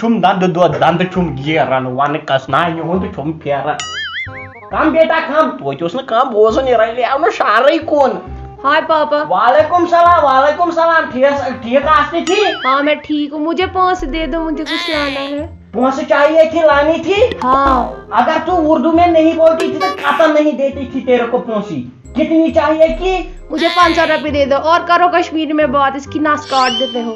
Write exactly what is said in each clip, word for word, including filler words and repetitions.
چھُم دَندٕ دۄد، دَندٕ چھُم گیران، وَنہٕ کَس نانہِ ہُنٛد چھُم پھیران۔ کَم بیٹا کَم، توتہِ اوس نہٕ کانٛہہ بوزُن، یہِ رَلہِ آو نہٕ شعرٕے کُن۔ ہاے پاپا۔ وعلیکم سلام، وعلیکم سلام، ٹھیک، ٹھیک آستے تھی؟ ہاں، میں ٹھیک ہوں، مجھے پانچ سو دے دو، مجھے کچھ لانا ہے۔ پونسہٕ چاہیے تھی، لانی تھی؟ ہاں۔ اگر تو اردو میں نہیں بولتی تھی تو قطعا نہیں دیتی تھی تیرے کو پونسی۔ کتنی چاہیے تھی؟ مجھے پانچ سو روپے دے دو اور کرو کشمیری میں بات، اس کی نس کاٹ دیتے ہو۔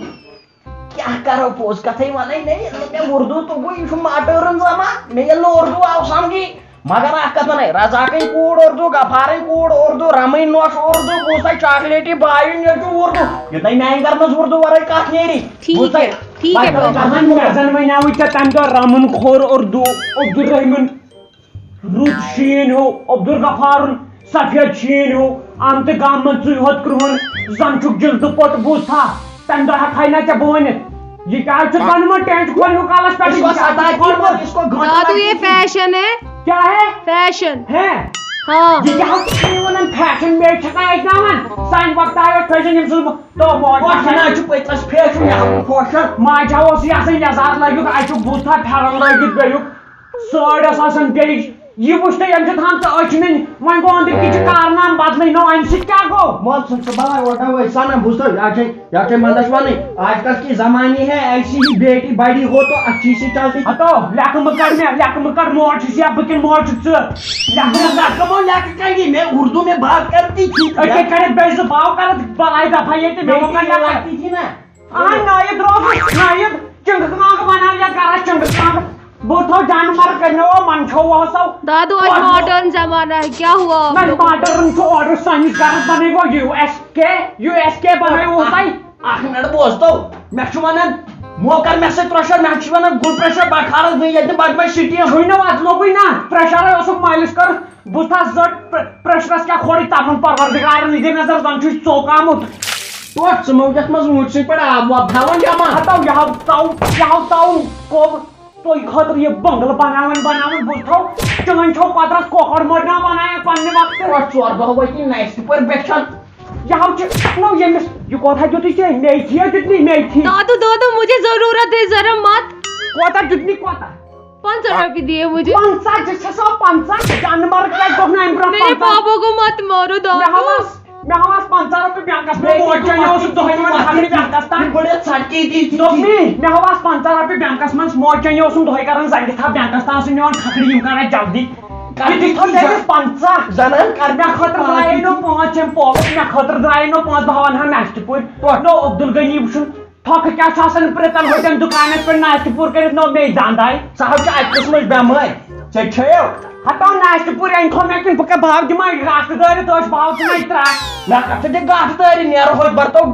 کیٛاہ کرو پوٚز کتھے ونے، مےٚ ییٚلہِ نہٕ مےٚ اردو توٚگُے، یہِ چھُ ماٹٲرٕن زمان، مےٚ ییٚلہِ نہٕ اردو آو سمجھی۔ مگر اکھ کتھ ونے، رزاقٕے کوٗر اردو، غفارٕے کوٗر اردو، رمٕے نوش اردو، بوٗزتھا چاکلیٹی بایُن ییٚلہِ چھُ اردو، یوٚتام میانہِ گرٕ منٛز اردو ورٲے کتھ نیری۔ ٹھیٖک بوٗزتھا؟ ہے، ٹھیٖک ہے بابا۔ مےٚ زن ونے ژےٚ تمہِ دۄہ رمُن کھوٚر اردو، عبدالرحیمن۔ رُت شیٖن ہیوٗ، عبدالغفارُن سفید شیٖن ہیوٗ، آمتہٕ گامہٕ منٛز ژٕے ہوت کرٛہُن، زن چھُکھ جلدٕ پوٚٹ بوٗزتھا؟ تمہِ دۄہ ہٮ۪کہٕ ہاے نہ ژےٚ بہٕ ؤنِتھ۔ یہِ کیٛاہ حظ چھُ آ۔ پنُن وۄنۍ ٹینٹ کھولہِ ہیوٗ کالس پٮ۪ٹھ؟ اس کو ستا کی مت، اس کو گھنٹہ دادو، یہ لگتی تھی۔ فیشن ہے۔ کیا ہے؟ فیشن۔ ہے؟ ہاں۔ یہِ کیٛاہ حظ چھُکھ ژٕ وَنان فیشن؟ مےٚ چھَکھ نہ اَتہِ ناوان؟ سانہِ وقتہٕ آیو فیشن، ییٚمہِ سۭتۍ بہٕ تو موج پوشن حظ چھُ پٔتمِس فیشن، یہِ حظ چھُ پوشن۔ ماجہِ ہا اوس یہِ آسان یزار لٲگِتھ، اَتیُک بوٗزتھا پھٮ۪رن لٲگِتھ بیٚیُک۔ سٲڑۍ ٲس آسان بیٚیِچ۔ یہِ وٕچھ تہٕ ییٚمہِ سۭتۍ ہن ژٕ أچھ مِنۍ۔ وۄنۍ گوٚو أنٛدٕرۍ کِنۍ چھِ کارنامہٕ بدلٕے، نو اَمہِ سۭتۍ کیٛاہ گوٚو؟ مول ژٕ، ژٕ بلاے اورٕ نوٲے سنم، بوٗزتھا، یہِ حظ چھے، یہِ حظ چھے منٛدچھ وَنٕنۍ۔ آج کل کی زمانی ہے ایسی ہی، بیٹی بڑی ہو تو اچھی سی چلتی۔ ہتو، لیکھٕ مہٕ کر مےٚ، لیکھٕ مہٕ کر، مول چھُس یا بہٕ کِنہٕ مول چھُکھ ژٕ؟ لیکھٕ مہٕ کر۔ کمو لیکھٕ کر یہ، میں اردو میں بات کرتی تھی۔ أکے کٔرِتھ بیٚیہِ زٕ باو کرتھ بلاے دفعہ ییٚتہِ، مےٚ ووٚن کر لیکھٕ۔ لگتی تھی نا۔ اہن نٲیِد روزُس، نٲیِد چنٛگہٕ کانٛگہٕ بناو یتھ گرس چنٛگہٕ کانٛگہٕ۔ بہٕ تھوٚو جانور کٔرۍ مےٚ وۄنۍ منٛدچھو وۄنۍ سو۔ دادو، أسۍ کوٚت؟ ماڈرن زمانہ ہے، کیا ہوا آپ نہ، لوگوں کو؟ ماڈرن چھُ اورٕ سٲنِس گرس بنٲوِو یو ایس کے، یو ایس کے بنٲوِو تۄہہِ۔ اکھ منٹ بوز تو، مےٚ چھُ ونان، مو کر مےٚ سۭتۍ پریشر، مےٚ چھُ ونان گُل پریشر بکھارس بہٕ ییٚتہِ بدمعٲشی ٹیم۔ چھُے نہٕ وتھ لوٚبُے نا، پریشرے اوسُکھ مٲلِس کٔر۔ بہٕ تھا زٔٹ پرٛ-، پرٛشرَس کیٛاہ کھوڑٕے تَپُن پروردگارَن یہِ دِ نظر زَن چھُے ژوٚک آمُت۔ ٹوٹھ ژٕ مو یَتھ منٛز ووٗنٛٹۍ سٕنٛدۍ پٲٹھۍ آب واب تھاوان جمع۔ ہَتو یہِ ہاو تَو، یہِ ہاو تَو کوٚر تُہۍ خٲطرٕ یہِ بنٛگلہٕ بَناوان بَناوان بوٗزتھو، چٲنۍ چھو پَتہٕ رَس کۄکَر مٔٹۍ نا بَناوان پنٛنہِ وقتہٕ۔ ٹوٹھ ژور دۄہ وٲتی نَسہِ پٲٹھۍ بیٚچھان۔ یہِ ہاو چھِ نو ییٚمِس، یہِ کوتاہ دیُتُے ژےٚ میتھی یا دیُتنٕے میتھی؟ دادو، دادو، مجھے ضرورت ہے، ذرا مت۔ کوتاہ دیُتنٕے کوتاہ؟ پنٛژاہ رۄپیہِ دِیِو مجھے۔ پنٛژاہ، ژےٚ چھےٚ سا پنٛژاہ؟ جانور کیٛازِ دوٚپ نہٕ اَمہِ برٛونٛہہ میرے پنٛژاہ؟ بابا کو مت مارو، مےٚ ہاو دادو۔ آس، مےٚ ہاو آس پنٛژاہ رۄپیہِ بینکَس منٛز، مےٚ موج چٲنۍ اوسُم دۄہَے نِوان کھکھرِ بینکَس تام۔ بڑے ژھٹکے دی تھی۔ دوٚپ مے، مےٚ ہاو آس پنٛژاہ رۄپیہِ بینکَس منٛز، موج چٲنۍ اوسُم دۄہَے کران زنٛگہِ تھپھ بینکَس تام، سُہ نِوان کھکھرِ یِم کران جلدی۔ یہِ دِتھ تھوٚو تٔمِس پنٛژاہ۔ زنان کر مےٚ خٲطرٕ درٛایے نہٕ پانٛژھ یِم پولٕس، مےٚ خٲطرٕ درٛایے نہٕ پانٛژھ، بہٕ ہاوَن ہا نَشتہٕ پورِ۔ نو عبدالغنی وٕچھُن۔ تھۄکہٕ کیٛاہ چھُ آسان پرٛتَن ہوٚتٮ۪ن دُکانَس پٮ۪ٹھ ناشتہٕ پوٗر کٔرِتھ نوٚو مے دَنٛد آے؟ سُہ حظ چھُ اَتہِ قٕسمٕچ بٮ۪مٲرۍ۔ ژےٚ کھیٚیو؟ ہَتو ناشتہٕ پوٗر أنۍ تھوٚو مےٚ کِنہٕ بہٕ کَرٕ باو دِمہٕ ہا گاسہٕ دٲرِتھ، ٲش باو ژٕ مےٚ ترٛٹھ۔ مےٚ کَتھ ژٕ دِ گاسہٕ دٲرِتھ، نیرٕ ہوٚتۍ بَرتو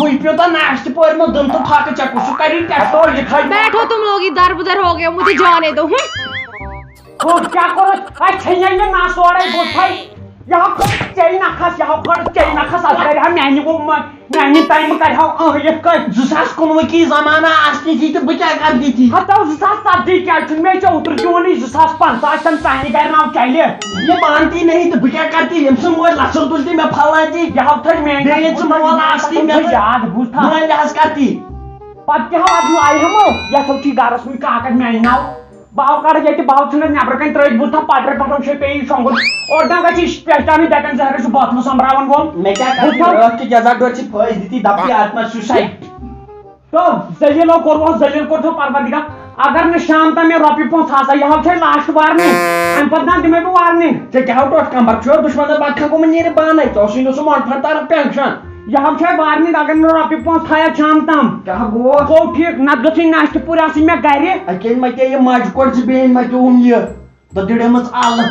بٕے پیوٗنٛتاہ ناشتہٕ پوٗرِ منٛز دُن تہٕ تھۄکہٕ ژےٚ کُس چھُ کَرِ ٹٮ۪ٹھو یہِ کھَے۔ بیٹھو تُم لوگ ادھر بدھر ہو گیا، مجھے جانے دو۔ ہُم۔ ہو، کیٛاہ کوٚرُتھ؟ اَتہِ چھےٚ یہِ نہ سورُے بُتھے۔ یہِ ہا کھوٚت ژےٚ نَکھَس، یہِ ہا کھوٚت ژےٚ نَکھَس، اَتھ کَرِ ہا میٛانہِ وۄنۍ ما-، میٛانہِ تَمہِ کَرِ ہا أہ یِتھ کٔنۍ۔ زٕ ساس کُنوُہ کی زمانہ آستی تھی تہٕ بہٕ کیٛاہ کَرتی تھی؟ ہَتو زٕ ساس ژَتجی کیٛازِ چھُنہٕ مےٚ ژےٚ اوترٕ تہِ ووٚنُے زٕ ساس پنٛژاہ آسہِ تَن چانہِ گَرِ ناو چَلہِ۔ یہِ مانتی نہیں تہٕ بہٕ کیٛاہ کَرتی؟ ییٚمہِ سٕنٛز مٲلۍ لَژھُر تُلہِ تہِ مےٚ پھَلناوِ تہِ۔ یہِ ہا تھٲے میٛانہِ بیٚیہِ ییٚلہِ ژٕ مول آستی مےٚ تھٲے یاد بوٗزتھا؟ مٲلۍ لحاظ کَرتی۔ پَتہٕ کیٛاہ ہا اَتھ لایہِ ہَمو؟ یَتھ ہَو چھُے گَرَس منٛز کاکَس میٛانہِ ناو۔ باو کڑ ییٚتہِ، باو ژھٕنَس نٮ۪برٕ کَنہِ ترٛٲوِتھ، بوٗزتھا؟ پٹرِ پٮ۪ٹھو چھے پیٚیہِ شۄنٛگُن۔ اورٕ تام گژھی پہچانٕنۍ، دَپن زہرٕ چھُ بوتلہٕ سۄمبراوان وول۔ مےٚ کیٛاہ کَرٕ بوٗزتھا؟ رٲتھ کہِ جزا ڈوٚر ژٕ پھٲسۍ دِتی، دَپتی آتما سوٗسایڈ۔ تو ذلیلو کوٚروس، ذلیل کوٚر تھو پروردگار۔ اگر نہٕ شام تام مےٚ رۄپیہِ پونٛسہٕ آسان، یہِ ہاو چھے لاسٹ وارنِنٛگ۔ اَمہِ پتہٕ نہ دِمے بہٕ وارنِنٛگ۔ ژےٚ کیٛاہ ہاو ٹوٹھ کمبر چھُ دُشمنس بد خان گوٚمُت نیرِ بانَے، ژےٚ اوسُے نہٕ سُہ مۄنٛڈ پھٹھ تارُک ٹٮ۪نشن۔ یہِ ہاو چھے وارنِنٛگ، اگر نہٕ رۄپیہِ پونٛسہٕ تھایَتھ شام تام۔ کیٛاہ گوٚو؟ گوٚو ٹھیٖک، نتہٕ گٔژھٕے ناشتہٕ پوٗرٕ آسٕنۍ مےٚ گرِ۔ اَکہِ أنۍ مَے ژےٚ یہِ ماجہِ کۄٹھ زٕ، بیٚیہِ أنۍ مَے ژےٚ ہُم یہِ، تہٕ دِڑیمٕژ اَلہٕ۔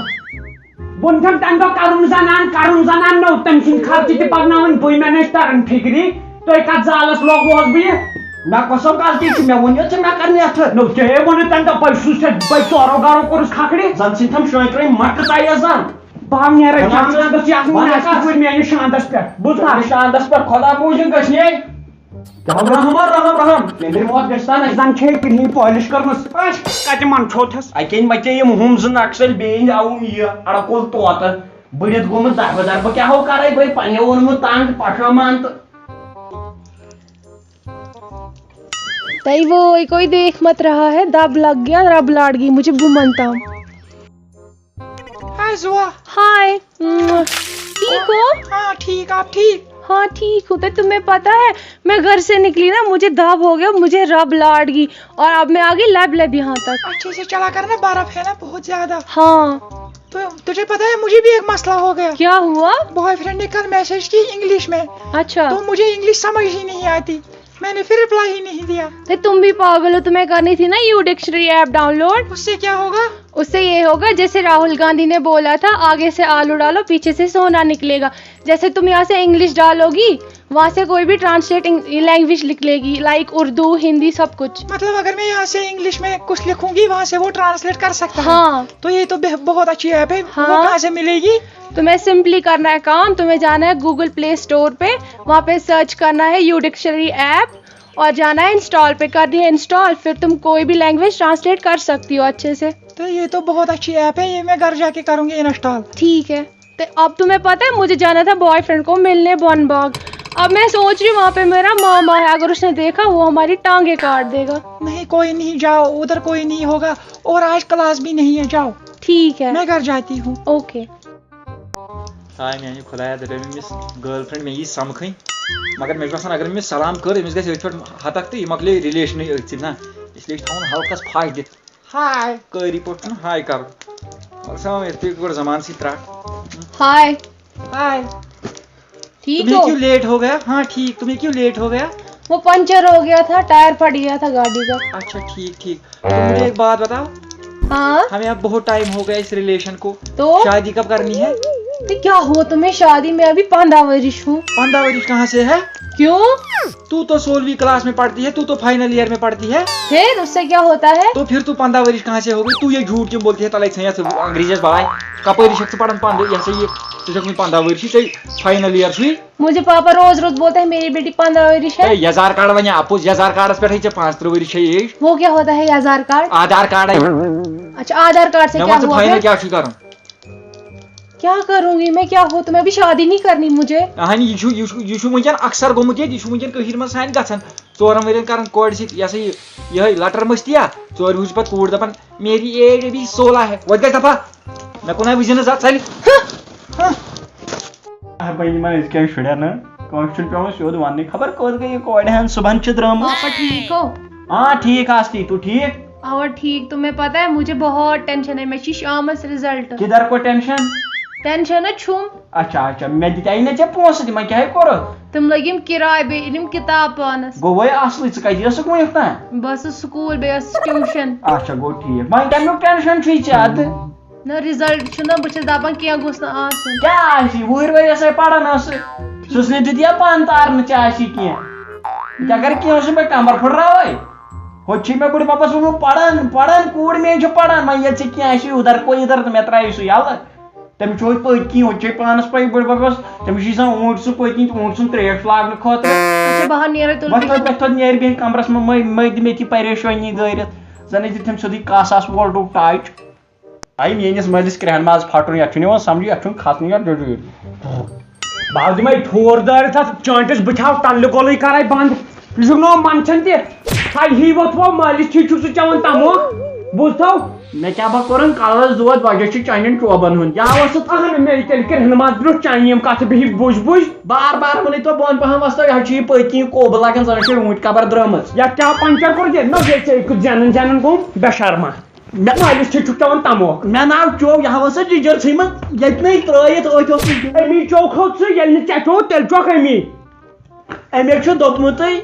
بہٕ چھَم تَمہِ دۄہ کَرُن زَنان، کَرُن زَنان نوٚو، تٔمۍ سٕنٛدۍ خرچہٕ تہِ پَکناوٕنۍ بٕے، مےٚ نہ چھِ تَران فِکری، تُہۍ کَتھ زالَس لوگوہَس بہٕ یہِ؟ مےٚ کۄس سا غلطی چھِ؟ مےٚ ووٚن یوت ژےٚ مےٚ کَرنہِ اَتھٕ۔ نو، ژےٚ ہے ووٚنُتھ تَمہِ دۄہ، بہٕ چھُس ژےٚ، بہٕ ژورو گَرو کوٚرُس کھکھرِ۔ زَن ژھٕنۍ تھَم شٲنٛکرٲے مۄکہٕ ژَیہِ زَن۔ بہٕ ہاو نیران، بہٕ نہ جان کَتھ، ژٕ گژھ یہِ آسُن بہٕ نہ نٮ۪صفہٕ کَتھ۔ پوٗرۍ میٛٲنِس شانٛدَس پٮ۪ٹھ، بوٗزتھا؟ میٛٲنِس شانٛدَس پٮ۪ٹھ، خۄدا بوٗزِن گژھِ نے۔ رحم، رحم، رحم۔ نیٚنٛدٕرِ موت گژھِ تَنہٕ۔ زَن چھے کرٛہِنۍ پالِش کٔرمٕژ۔ اَسہِ کَتہِ منٛدچھوتھَس؟ اَتہِ أنۍ مَژے یِم ہُم زٕ نقشَل، بیٚیہِ أنۍ اَوُم یہِ اَڑکُل طوطہٕ۔ بٔڑِتھ گوٚمُت دَربہٕ دَربہٕ، کیٛاہ ہو کَرَے بہٕ؟ پنٛنیو اوٚنمُت تنٛگ پَٹھرٲومان تہٕ۔ تئی وٲے کوئی دیکھ مت رہا ہے، دب لگ گیا، رب لاڑ گئی مجھے بُمن تام۔ ہاے زوا۔ ہائے۔ مم۔ ٹھیک ہو؟ ہاں ٹھیک، آپ ٹھیک؟ ہاں ٹھیک ہوں۔ تمہیں پتا ہے، میں گھر سے نکلی نا، مجھے دب ہو گیا، مجھے رب لاڑ گئی اور اب میں آ گئی لب لب یہاں تک۔ اچھے سے چلا کرنا، برف ہے نا بہت زیادہ۔ ہاں۔ تو تجھے پتا ہے، مجھے بھی ایک مسئلہ ہو گیا۔ کیا ہوا؟ بوائے فرینڈ نے کل میسج کی انگلش میں، اچھا۔ تو مجھے انگلش سمجھ ہی نہیں آتی، میں نے پھر رپلائی ہی نہیں دیا۔ تو تم بھی پاگل ہو، تمہیں کرنی تھی نا U dictionary app download. اس سے کیا ہوگا؟ اس سے یہ ہوگا، جیسے راہل گاندھی نے بولا تھا، آگے سے آلو ڈالو، پیچھے سے سونا نکلے گا۔ جیسے تم یہاں سے انگلش ڈالو گی، وہاں سے کوئی بھی ٹرانسلیٹ لینگویج نکلے گی، لائک اردو، ہندی، سب کچھ۔ مطلب اگر میں یہاں سے انگلش میں کچھ لکھوں گی، وہاں سے وہ ٹرانسلیٹ کر سکتا ہے۔ ہاں۔ تو یہ تو بہ- بہت اچھی ایپ ہے۔ وہ ہاں۔ کہاں سے ملے گی؟ تمہیں سمپلی کرنا ہے کام، تمہیں جانا ہے گوگل پلے اسٹور پہ، وہاں پہ سرچ کرنا ہے یو ڈکشنری ایپ اور جانا ہے انسٹال پہ۔ کر دیا انسٹال، پھر تم کوئی بھی لینگویج ٹرانسلیٹ کر سکتی ہو اچھے سے۔ تو یہ تو بہت اچھی ایپ ہے، یہ میں گھر جا کے کروں گی انسٹال۔ ٹھیک ہے۔ تو اب تمہیں پتا ہے، مجھے جانا تھا بوائے فرینڈ کو ملنے بون باغ۔ اب میں سوچ رہی ہوں، وہاں پہ میرا ماما ہے، اگر اس نے دیکھا، وہ ہماری ٹانگیں کاٹ دے گا۔ نہیں، کوئی نہیں، جاؤ، ادھر کوئی نہیں ہوگا، اور آج کلاس بھی نہیں ہے، جاؤ۔ ٹھیک ہے۔ میں گھر جاتی ہوں۔ اوکے۔ ہاے میانہِ خۄدایا، دَپے مےٚ أمِس گرل فرینڈ مےٚ یی سمکھٕنۍ، مگر مےٚ چھُ باسان اگر أمِس سلام کٔر، أمِس گژھِ أتھۍ پٮ۪ٹھ ہتکھ تہٕ یہِ مۄکلے ریلیشنٕے أتھۍ سۭتۍ نا، اس لیے چھُ تھاوُن ہلکس پھش دِتھ۔ ہاے۔ قٲری پٲٹھۍ چھُنہٕ ہاے کرُن، مگر سا یِتھ پٲٹھۍ گۄڈٕ زمانسٕے ترٛٹھ۔ ہاے۔ ہاے۔ ٹھیک تمہیں ہو؟ کیوں لیٹ ہو گیا؟ ہاں ٹھیک، تمہیں کیوں لیٹ ہو گیا؟ وہ پنچر ہو گیا تھا، ٹائر پھٹ گیا تھا گاڑی کا۔ اچھا ٹھیک ٹھیک، تو مجھے ایک بات بتاؤ، ہاں۔ ہمیں اب بہت ٹائم ہو گیا اس ریلیشن کو، تو؟ شادی کب کرنی ہے؟ تو کیا ہوا تمہیں؟ شادی میں ابھی پندہ ورش ہوں۔ پندہ ورش کہاں سے ہے؟ کیوں؟ تو تو سولہویں کلاس میں پڑھتی ہے، تو تو فائنل ایئر میں پڑھتی ہے، پھر اس سے کیا ہوتا ہے؟ تو پھر تو پندہ ورش کہاں سے ہو گئی؟ تو یہ جھوٹ کیوں بولتی ہے؟ تلے ژھٕنیا ژٕ انگریزی یس بلاے، کپٲرۍ چھکھ ژٕ پران پندہ، یہ سا یہ، ژٕ چھکھ وُنہِ پندہ ورشی، ژےٚ فائنل ایئر چھُے۔ مجھے پاپا روز روز بولتا ہے میری بیٹی پندہ ورش ہے۔ ہے یزار کارڈ ونہِ اپُز، یزار کارڈس پٮ۪ٹھٕے ژےٚ پانٛژترٕٛہ ؤری چھے ایج۔ وہ کیا ہوتا ہے یزار کارڈ؟ آدھار کارڈ ہے۔ اچھا، آدھار کارڈ سے مےٚ کیا وَن ژٕ ہوا فاینل پھر؟ کیٛاہ چھُے کرُن؟ کیا کروں گی میں، کیا ہو، تمہیں ابھی شادی نہیں کرنی مجھے۔ اہن، یہِ چھُ یہِ چھُ یہِ چھُ وٕنکیٚن اکثر گوٚمُت ییٚتہِ، یہِ چھُ وٕنکیٚن کٔشیٖرِ منٛز سانہِ گژھان۔ ژورن ؤرین کران کورِ سۭتۍ یہِ ہسا یہِ یِہے لٹر مٔستیا، ژورِ وٕہٕرۍ چھِ پتہٕ کوٗر دپان میری ایج ابھی سولہ ہے، وۄنۍ گژھِ دفا، مےٚ کُن ہا وٕچھزِ نہٕ زانٛہہ، ژَلہِ۔ بہٕ یِمن أزکٮ۪ن شُرٮ۪ن نہٕ، کٲنٛسہِ چھُنہٕ پٮ۪وان سیوٚد وننُے، خبر کوٚت گٔے یہِ کورِ ہن، صُبحن چھِ درٛامٕژ۔ پاپا ٹھیک ہو؟ آ ٹھیٖک آستی، تُہۍ ٹھیٖک؟ اوا ٹھیک، تمہیں پتہ ہے مجھے بہت ٹینشن ہے، مےٚ چھِ شامس رزلٹ۔ کِدھر کو ٹینشن؟ ٹینشن ہا چھُم۔ اچھا اچھا، مےٚ دِتیٛاے نہ ژےٚ پونٛسہٕ، تِمن کیٛاہ ہے کوٚرُتھ؟ تِم لٔگِم کِراے، بیٚیہِ أنِم کِتاب پانس۔ گوٚوے اصلٕے، ژٕ کتہِ ٲسٕکھ وُنیُک تام؟ بہٕ ٲسٕس سکوٗل، بیٚیہِ ٲسٕس ٹیوٗشن۔ اچھا گوٚو ٹھیٖک، وۄنۍ کمیُک ٹینشن چھُے ژےٚ ادٕ؟ نہ رزلٹ چھُنہ، بہٕ چھَس دپان کینٛہہ گوٚژھ نہٕ آسُن۔ کیٛاہ آسی؟ وُہٕرۍ ؤرۍ ٲسے پران ٲسہٕ، سٕژنہِ دیُت یا پن تارنہٕ ژےٚ آسی کینٛہہ؟ ژےٚ کر کینٛہہ اوسُے مےٚ کمبر پھٕٹراوے۔ ہُتہِ چھُے مےٚ بٕڈِ ببس ووٚنمُت پران پران، کوٗر میٲنۍ چھِ پران، وۄنۍ ییٚتہِ چھِ کینٛہہ آسی اُدر کو اِدر تہٕ مےٚ ترٛایہِ سُہ یَلہٕ۔ تٔمِس چھُ ہُتہِ پٔتۍ کِنۍ، ہُتہِ چھے پانس پَے بٕڈِ ببس، تٔمِس چھُ آسان اوٗنٹ سُہ پٔتۍ کِنۍ تہٕ اوٗنٹ سُنٛد تریش لاگنہٕ خٲطرٕ۔ اچھا بہٕ ہا نیرے تیٚلہِ وۄتھ تھوٚد، وۄتھ تھوٚد، نیرِ بیٚیہِ کمرس منٛز، مٔنٛدۍ مٔنٛدۍ دِ مےٚ تہِ پریشٲنی دٲرِتھ۔ زن ٲسۍ دِتھ تٔمۍ سیوٚدُے کس آس وولٹُک ٹاچ۔ آیہِ میٲنِس مٲلِس کرٛہن ماز پھٹُن، یتھ چھُنہٕ یِوان سمجھے، یتھ چھُنہٕ کھسنُے، یتھ ڈُڈُر۔ بہٕ ہاو دِمے ٹھوٗر دٲرِتھ اتھ چٲنٹِس، بہٕ تھاو تنلہِ گۄلٕے کرے بند۔ یہِ چھُکھ نہٕ منٛدچھان تہِ۔ ہاے ہی وۄتھوو مٲلِس، ٹھیٖک چھُکھ ژٕ چٮ۪وان تموکھ؟ بوٗزتھو؟ مےٚ کیٛاہ بہٕ کوٚرُن کلس دود، وجہ چھُ چانٮ۪ن چوبن ہُنٛد۔ یا اوس ژٕ اہن مےٚ تیٚلہِ کرٛہن ماز برٛونٛہہ چانہِ یِم کتھٕ بِہِتھ بوٗزۍ بوٗزۍ۔ بار بار ووٚنُے تو بۄن پہم وستو، یہِ حظ چھُ یہِ پٔتۍ کِنۍ کوبہٕ لگان، زن چھِ اوٗنٹۍ قبر درٲمٕژ۔ یتھ کیٛاہ پنچر کوٚر ییٚلہِ نہ ییٚلہِ ژےٚ یہِ کیُتھ زینان زینان گوٚو بے شرما۔ مےٚ مٲلِس چھُے چھُکھ چٮ۪وان تموکھ۔ مےٚ ناو چیوٚو، یہِ ہا ٲس اَتھ جِنجر ژھٕنمٕژ، ییٚتہِ نَے ترٛٲیِتھ أتھۍ اوس نہٕ دیُن۔ أمی چیوٚو کھوٚت ژٕ، ییٚلہِ نہٕ ژےٚ چیوٚو، تیٚلہِ چۄکھ أمی۔ أمۍ چھُ دوٚپمُتٕے،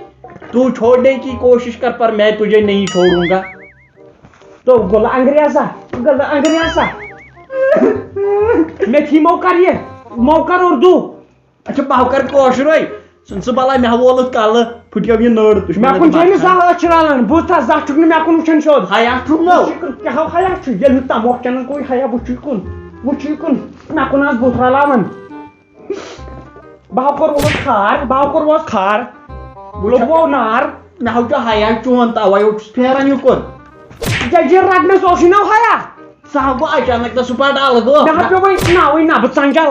تو چھوڑنے کی کوشش کر، پر میں تجھے نہیں چھوڑوں گا۔ تو گُلہٕ انگریزا، گُلہٕ انگریزا۔ مےٚ تھی مو کر یہِ، مو کر اردو۔ اچھا، بہٕ ہا کرٕ کٲشرُے۔ ژٕ، ژٕ بلاے، مےٚ ہا وولُتھ کلہٕ، پھُٹیو یہِ نٔر، تُہۍ چھِو مےٚ مےٚ کُن چھے نہٕ دِوان زانٛہہ أچھ رلان۔ بوٗزتھا، زانٛہہ چھُکھ نہٕ مےٚ کُن وٕچھان سیوٚد۔ حیا چھُم نہٕ۔ وٕچھِو کُن، کیٛاہ ہو حیا چھُ؟ ییٚلہِ نہٕ تموکھ چٮ۪نَن کوٚر حیا، وٕچھِو کُن، وٕچھِو کُن، مےٚ کُن آس بُتھ رلاوان۔ بہٕ ہا کوٚر اوس خار، بہٕ ہا کوٚر اوس خار۔ لوٚبوو نار۔ مےٚ ہا چھُ حیا چون، توے چھُس پھیران یُکُن۔ ججیٖر رٹنَس اوسُے نہ حیا۔ سُہ ہا گوٚو اچانک تہٕ سُہ پٹہٕ الہٕ گوٚو۔ مےٚ ہا پیوٚو وۄنۍ ناوٕے نہ، بہٕ ژنجل۔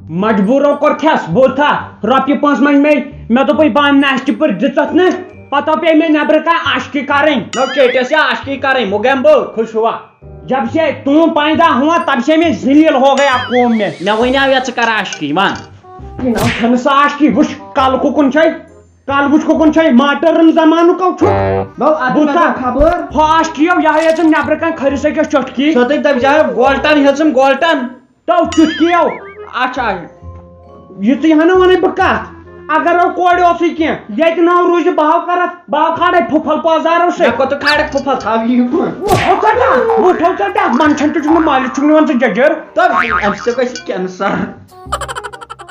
مجبوٗرو کوٚر کھٮ۪س، بوٗزتھا؟ رۄپیہِ پانٛژھ منٛگۍ مےٚ، مےٚ دوٚپُے بہٕ اَنہٕ ناشتہٕ پٲٹھۍ، دِژَتھ نہٕ۔ پتہ پے مےٚ نیٚبرٕ کانٛہہ عاشقی کرٕنۍ۔ نو چیٹس یا عاشقی کرٕنۍ، مُگیم بہٕ خوش ہوا۔ جب سے تم پیدا ہوا، تب سے میں ذلیل ہو گیا قوم میں۔ مےٚ ؤنیٛاو یَتھ ژٕ کر عاشقی، وَن۔ یہِ نہ چھَنہٕ سۄ عاشقی، وٕچھ کَلہٕ کُکُن چھے، کَلہٕ وٕچھ کُکُن چھے، ماٹرن زمانُک کَو چھُ۔ نو، اَدٕ بوٗزتھا؟ مےٚ گوٚو خبر۔ ہۄ عاشقی یو، یہِ ہا ییٚتٮ۪ن نیٚبرٕ کَنہِ کھٔرِس أکِس چُٹکی۔ سیوٚدُے دَپہِ جاے گولٹن ہیٚژٕم گولٹن۔ تو چُٹکِیو۔ اچھا، یہِ ژٕ یہِ ہنا وَنَے بہٕ کَتھ۔ اگر او کورِ اوسُے کینٛہہ، ییٚتہِ ناو روٗزِ بہٕ ہاو کَرَتھ، بہٕ ہاو کھالَے پھُپھل پٲزارو سۭتۍ۔ مےٚ کوٚت کھالَکھ پھُپھل؟ تھاو یہِ ہیوٗ۔ وٕٹھو ژَٹا، وٕٹھو ژَٹا، منٛدچھان تہِ چھُکھ نہٕ مٲلِس، چھُکھ نہٕ وَنان ژٕ جَجٕر۔ تہٕ اَمہِ سۭتۍ گژھِ کینسر۔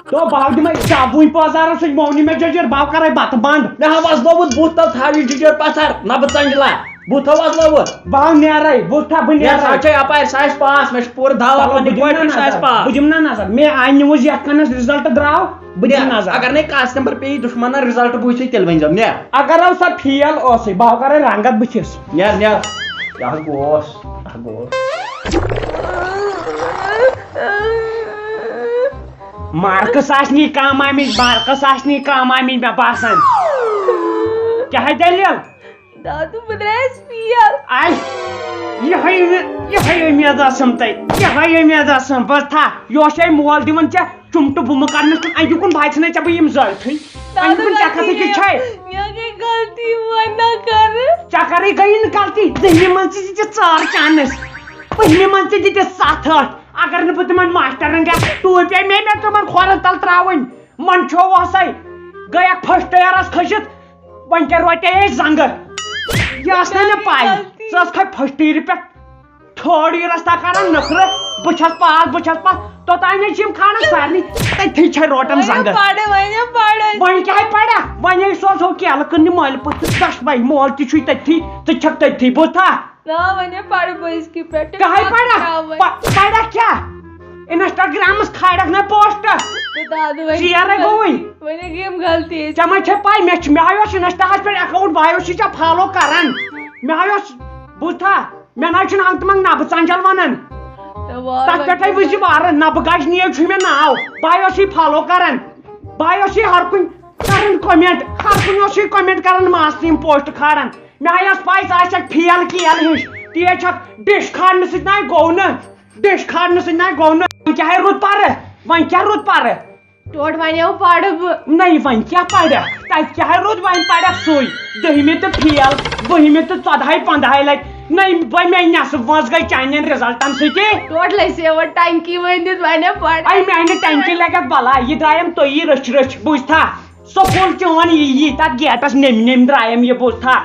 تو بہٕ ہاو دِمَے صابوٗنۍ پٲزارو سۭتۍ، مونی مےٚ جَجٕر، بہٕ ہاو کَرَے بَتہٕ بنٛد۔ مےٚ ہاو وۄزلومُت بُتھ، تَل تھاو یہِ جِجٕر پَتھر، نہ بہٕ ژَنجہِ لا۔ بہٕ تھاو وۄزلٲوِتھ۔ بہٕ ہاو نیرے، بہٕ تھاو بہٕ نیرے۔ نیرٕ سا چھے اپارِ ساس پاس، مےٚ چھُ پوٗرٕ دعوا چلو، پننہِ بہٕ دِمہٕ کورِ نا پٮ۪ٹھ ساس نظر، پاس۔ بہٕ دِمہٕ نا نظر۔ مےٚ آیہِ نِوٕز یتھ کنس رِزلٹ درٛاو، بہٕ دِمہٕ نیرٕ۔ نظر۔ اگر نے کاسٹ نمبر پیٚیہِ دُشمنن رِزلٹ بوٗزِتھ، تیٚلہِ ؤنۍ زیو، نیرٕ۔ اگر او سا فیل اوسُے، بہٕ ہاو کرے رنگت بٕتھِس۔ نیرٕ، نیرٕ۔ یہِ ہا گوس، یہِ ہا گوس۔ مارکس آسہِ نہٕ کم آمٕتۍ، مارکس آسہِ نہٕ کم آمٕتۍ، مےٚ باسان۔ کیٛاہ ہے دٔلیٖل؟ دادو، بہٕ درٛایس فیل۔ آے، یِہوٚے اُمید، یِہوٚے اُمید ٲسٕم تۄہہِ، یِہوٚے اُمید ٲسٕم۔ بہٕ تھا، یہِ اوس ہے مول دِوان ژےٚ چُمٹہٕ بُمہٕ کرنس کُن، اَمیُک کُن باسہِ نَے ژےٚ بہٕ یِم زٲلتھٕے۔ دادو، اَمیُک کُن ژےٚ غلطی کَتھٕے کہِ گٔیے، چھے؟ مےٚ گٔے غلطی، وۄنۍ نہ کرٕ۔ ژےٚ کَرٕے گٔیی نہٕ غلطی، دٔہمہِ منٛز تہِ دِتِس ژار چانس، بٔہمہِ منٛز تہِ دِتِس ستھ ٲٹھ۔ اگر نہٕ بہٕ تِمن ماسٹرن گژھٕ، ٹوٗپۍ مےٚ، مےٚ تِمن کھۄرن تل ترٛاوٕنۍ۔ منٛدچھو وسے، گٔیکھ فرسٹ ییرس کھٔسِتھ، وۄنۍ کیٛاہ روٹے أسۍ زنٛگہٕ؟ یہِ ٲس نہ مےٚ پَے۔ غلطی۔ ژٕ ٲسکھے فرسٹ ییرِ پٮ۪ٹھ تھٲرڈ ییرس تام کران نخرٕ۔ بہٕ چھَس پاس، بہٕ چھَس پاس۔ توٚتام نے چھِ یِم کھاران سارنٕے، تٔتھی چھے روٹان وۄنۍ زنٛگہٕ۔ پَرٕ، وۄنۍ پَرٕ۔ وۄنۍ کیٛاہ پَرکھ؟ وۄنۍ ہے سوزہو کیلہٕ کٕننہِ مٲلۍ پٲٹھۍ۔ دَچھ بَے، مول تہِ چھُے تٔتھی، ژٕ چھَکھ تٔتھی، بوٗزتھا؟ نا، وۄنۍ ہے پَرٕ بہٕ أزکہِ پٮ۪ٹھ۔ کَہَے پَرکھ؟ پَ-، پَرکھ کیٛاہ؟ انسٹاگرامس کھالکھ نہ پوسٹ۔ تہٕ دادٕ وۄنۍ شیر ہے گوٚوٕے۔ وۄنۍ ہے گٔیم غلطی۔ ژےٚ ما چھے پاے، مےٚ چھُ، مےٚ ہاے اوس انسٹاہس پٮ۪ٹھ اکاؤنٹ، بہٕ ہاے اوسُے ژےٚ فالو کران۔ مےٚ ہاے اوس، بوٗزتھا، مےٚ نہ حظ چھُنہٕ ہنٛگ تہٕ منٛگ نہ بہٕ ژنجل ونان۔ تہٕ وار تتھ وۄنۍ پٮ۪ٹھے وٕچھ زِ وارٕ نہ بہٕ گجنیو چھُے مےٚ ناو۔ بہٕ ہاے اوسُے فالو کران۔ بہٕ ہاے اوسُے ہر کُنہِ کران کمنٹ، ہر کُنہِ اوسُے کمنٹ کران، ماس تہٕ یِم پوسٹ کھالان۔ مےٚ ہاے ٲس پاے ژٕ آسکھ فیل کیل ہِش۔ تی ہے چھکھ ڈِش کھالنہٕ سۭتۍ نہ گوٚو نہٕ۔ ڈِش کھارنہٕ سۭتۍ نہ گوٚو نہٕ۔ وۄنۍ کیٛاہ ہے رُت پَرٕ؟ وۄنۍ کیٛاہ رُت پَرٕ؟ ٹوٹھ وَنیو پَرٕ بہٕ۔ نَے وۄنۍ کیٛاہ پَرَکھ؟ تَتہِ کیٛاہ ہے رُت وۄنۍ پَرَکھ سُے؟ دٔہمہِ تہٕ فیل، بٔہمہِ تہٕ ژۄدہَے پنٛدہَے لَٹہِ۔ نَے وۄنۍ مےٚ نٮ۪صٕف وٲنٛس گٔے چانٮ۪ن رِزَلٹَن سۭتی۔ ٹوٹھ لَسے وۄنۍ ٹنٛکی ؤنِتھ وَنیو پَرٕ۔ اَے میٛانہِ ٹنٛکی لَگَکھ بَلاے، یہِ درٛایَم تُہی رٔچھۍ رٔچھۍ، بوٗزتھا؟ سکوٗل چون یی یی تَتھ گیٹَس نیٚمۍ نیٚمۍ درٛایَم یہِ، بوٗزتھا؟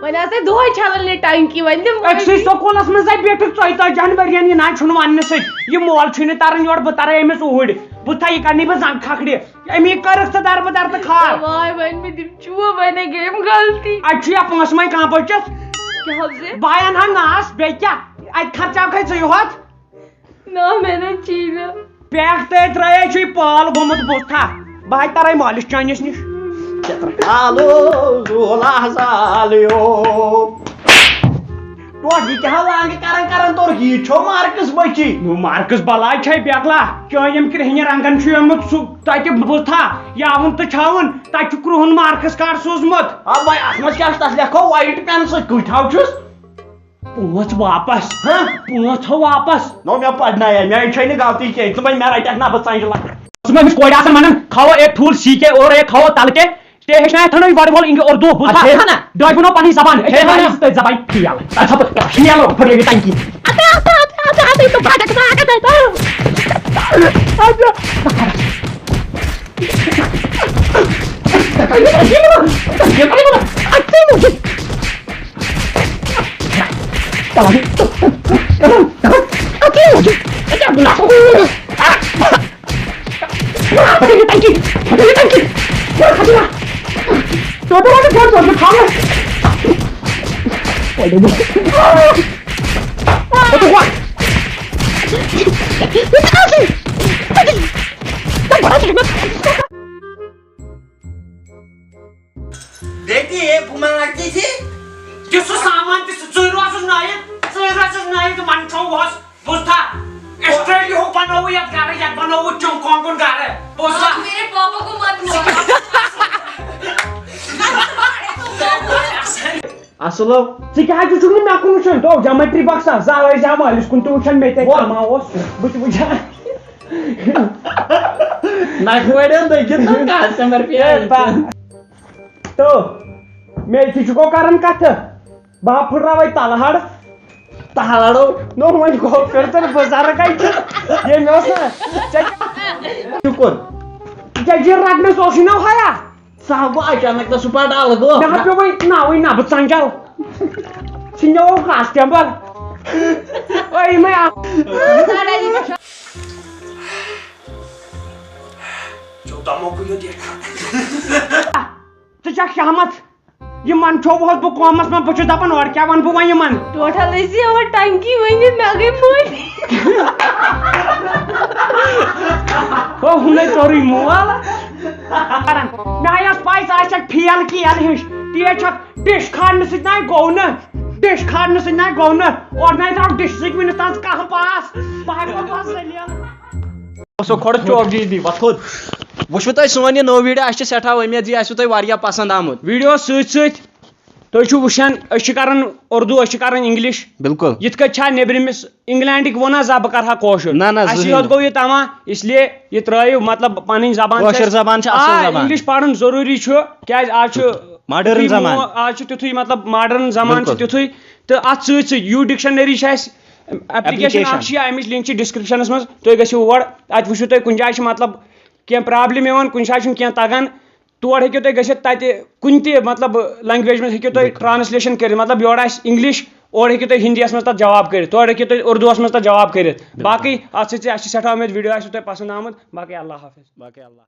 وۄنۍ آسے دۄہے چھلان یہِ ٹنکی، وۄنۍ دِم أکسٕے سکوٗلس منٛز ہے بیٖٹھٕکھ ژۄیہِ تٲجی ہن ؤرین، یہِ نہ چھُنہٕ وننہٕ سۭتۍ۔ یہِ مول چھُے نہٕ تران یورٕ، بہٕ ترے أمِس اوٗرۍ۔ بہٕ تھاو یہِ کرنٕے بہٕ زنگ کھکھرِ۔ أمی کٔرٕکھ ژٕ دربہٕ در تہٕ کھار۔ واے، وۄنۍ مےٚ دِم چوب، وۄنۍ ہے گٔیم غلطی۔ اتہِ چھُ یا پونٛسہٕ وۄنۍ کانٛہہ بٔچِتھ۔ کیٛاہ حظ؟ بہٕ انہٕ ہا ناس، بیٚیہِ کیٛاہ؟ اتہِ خرچاوکھے ژٕ یوت۔ نہ، مےٚ نہ چی نہ۔ پیٹھ تہِ ترٛٲیے چھُے پال گوٚمُت بُتھا۔ بہٕ ہا ترے مٲلِس چٲنِس نِش۔ آلو زولا زالیو۔ ٹوٹھ، یہِ کیٛاہ لانٛگہٕ کران کران توٚرُکھ؟ یہِ چھو مارکس بچی؟ نو مارکس بلاے چھے بیکلا۔ چٲنۍ یِم کرٛہنہِ رنگن چھُ اوٚنمُت سُہ تتہِ بُتھا۔ یاوُن تہٕ چھاوُن، تتہِ چھُ کرٛہُن مارکس کارڈ سوٗزمُت۔ آ بھائی، اتھ منٛز کیٛاہ چھُ؟ تتھ لیکھو وایٹ پینہٕ سۭتۍ، کۭتۍ ہاو چھُس؟ پونٛسہٕ واپس۔ ہاں؟ پونٛسہٕ واپس۔ نو، مےٚ پرنایے، مےٚ چھے نہٕ غلطی کینٛہہ۔ ژٕ وَن، مےٚ رٹکھ نہ، بہٕ ژَنجہِ لَگہٕ۔ ژٕ ما أمِس کورِ آسان وَنان، کھاو ایک پھول سی کے اور ایک کھاو تل کے؟ ژےٚ ہیٚچھنایتھ نہٕ یہِ وَڑٕ وول اِنگ-، اُردو، بوٗزتھا؟ اَدٕ ہیٚچھ ہا نہ۔ ڈٲبِو نہٕ پَنٕنۍ زبان۔ ہیٚچھ ہا نہ۔ تٔتھۍ زبانہِ فیل۔ اَدٕ سا بہٕ فیل، پھٕٹرٲوِو ٹنکی۔ اَدٕ، اَدٕ، اَدٕ، اَدٕ، اَدٕ، اَدٕ، اَدٕ، اَدٕ، اَدٕ۔ بیٚیہِ تہِ ہے بہٕ ما لگہِ تھی؟ تہِ سُہ سامان تہِ سُہ، ژٕے روزُس نٲیِد، ژٕے روزُس نٲیِد، منٛدچھو وُہَس، بوٗزتھا؟ آسٹریلیاہُک بنووُ یَتھ گرٕ، یَتھ بنووُ چُنگ کانگُن گرٕ، بوٗزتھا؟ آج میرے پاپا کو مت مارو۔ اصلو۔ ژٕ کیٛازِ چھُکھ نہٕ مےٚ کُن وٕچھان؟ تو جمٹری بکسا زا ٲسۍ زِ مٲلِس کُن تہِ وٕچھان، مےٚ تہِ وَ- کما اوس بہٕ تہِ وٕچھان۔ نکھٕ وَڑٮ۪ن دٔگِتھ نہ کَتھ ژےٚ مےٚ پیٚیہِ۔ اے با-، تو مےٚ تہِ چھُکو کران کتھٕ۔ بہٕ ہا پھٕٹراوَے تلہٕ ہڑ۔ تلہٕ ہڑو؟ نو وۄنۍ گوٚو پھِر تہٕ بُزرگے تہٕ ییٚمۍ اوس نہ ژےٚ کیٛاہ شُکُر۔ ژےٚ جِر رٹنس اوسُے نہ ہیا۔ سُہ ہا گوٚو اچانک تہٕ سُہ پَڑ الہٕ گوٚو۔ مےٚ ہا پیوٚو وۄنۍ ناوٕے نہ بہٕ ژنجل۔ ژھٕنیو کاسٹمبر۔ أے مےٚ اکھ۔ ژٕ چھکھ شہمت۔ یِمن چھووُہس بہٕ قومس منٛز، بہٕ چھُس دپان اورٕ کیٛاہ ونہٕ بہٕ وۄنۍ یِمن؟ ٹوٹل ٲسۍ یہِ اورٕ ٹنکی ؤنِتھ، مےٚ گٔے مٔلۍ۔ ہو، ہُمے ژوٚرُے مول۔ کران۔ مےٚ ہا ٲس پَے ژٕ آسکھ فیل کیل ہِش۔ تیز چھکھ ڈِش کھارنہٕ سۭتۍ نَے گوٚو نہٕ۔ ڈِش کھارنہٕ سۭتۍ نَے گوٚو نہٕ۔ اورٕ نَے درٛاو ڈِش سۭتۍ وٕنیُک تام کانٛہہ پاس۔ بہٕ ہا گوٚو پَتہٕ ذٔلیٖل۔ اوسو کھۄڈٕ چوک جی دی، وۄتھ تھوٚد۔ وٕچھوٕ تۄہہِ سون یہِ نوٚو ویٖڈیو، اَسہِ چھِ سٮ۪ٹھاہ اُمید زِ یہِ آسِوٕ تۄہہِ واریاہ پسنٛد آمُت۔ ویٖڈیوَس سۭتۍ سۭتۍ تُہۍ چھِو وٕچھان، أسۍ چھِ کران اردو، أسۍ چھِ کران انگلش۔ بِلکُل۔ یِتھ کٔنۍ چھا نیٚبرِمِس انگلینڈٕکۍ ووٚنا زا بہٕ کرٕ ہا کٲشُر؟ نہ، نہ، اَسی زٕہٕنۍ یوت نہٕ۔ گوٚو یہِ تما، اس لیے یہِ ترٲیِو، مطلب، پنٕنۍ زبان چھِ کٲشِر اَسہِ-، زبان چھِ اَصٕل آ، زبان۔ انگلش پرُن ضروٗری چھُ، کیازِ آز چھُ modern تیُتھُے زمان۔ مو-، آز چھُ تیُتھُے، مطلب، modern زمان چھُ بِلکُل۔ تیُتھُے۔ تہٕ اَتھ سۭتۍ سۭتۍ یوٗ ڈکشنری چھِ اَسہِ، ایپلیکیشن ایپلیکیشن۔ اکھ چھِ یا، اَمِچ لنک چھِ ڈسکرپشنس منٛز، تُہۍ گٔژھِو اور، اَتہِ وٕچھِو تُہۍ کُنہِ جایہِ چھِ، مطلب، کینٛہہ پرابلم یِوان، کُنہِ جایہِ چھُنہٕ کینٛہہ تگان، تور ہیٚکِو تُہۍ گٔژھِتھ، تتہِ کُنہِ تہِ، مطلب، لنگویج منٛز ہیٚکِو تُہۍ بِلکُل۔ ٹرانسلیشن کٔرِتھ، مطلب، یورٕ آسہِ انگلش، اورٕ ہیٚکِو تُہۍ ہندی یس منٛز تتھ جواب کٔرِتھ، تورٕ ہیٚکِو تُہۍ اردوس منٛز تتھ جواب کٔرِتھ۔ بِلکُل۔ باقٕے اتھ سۭتۍ سۭتۍ اسہِ چھِ سٮ۪ٹھاہ امید ویڈیو آسِوٕ تۄہہِ پسند آمُت۔ باقٕے اللہ حافظ۔ باقٕے اللہ۔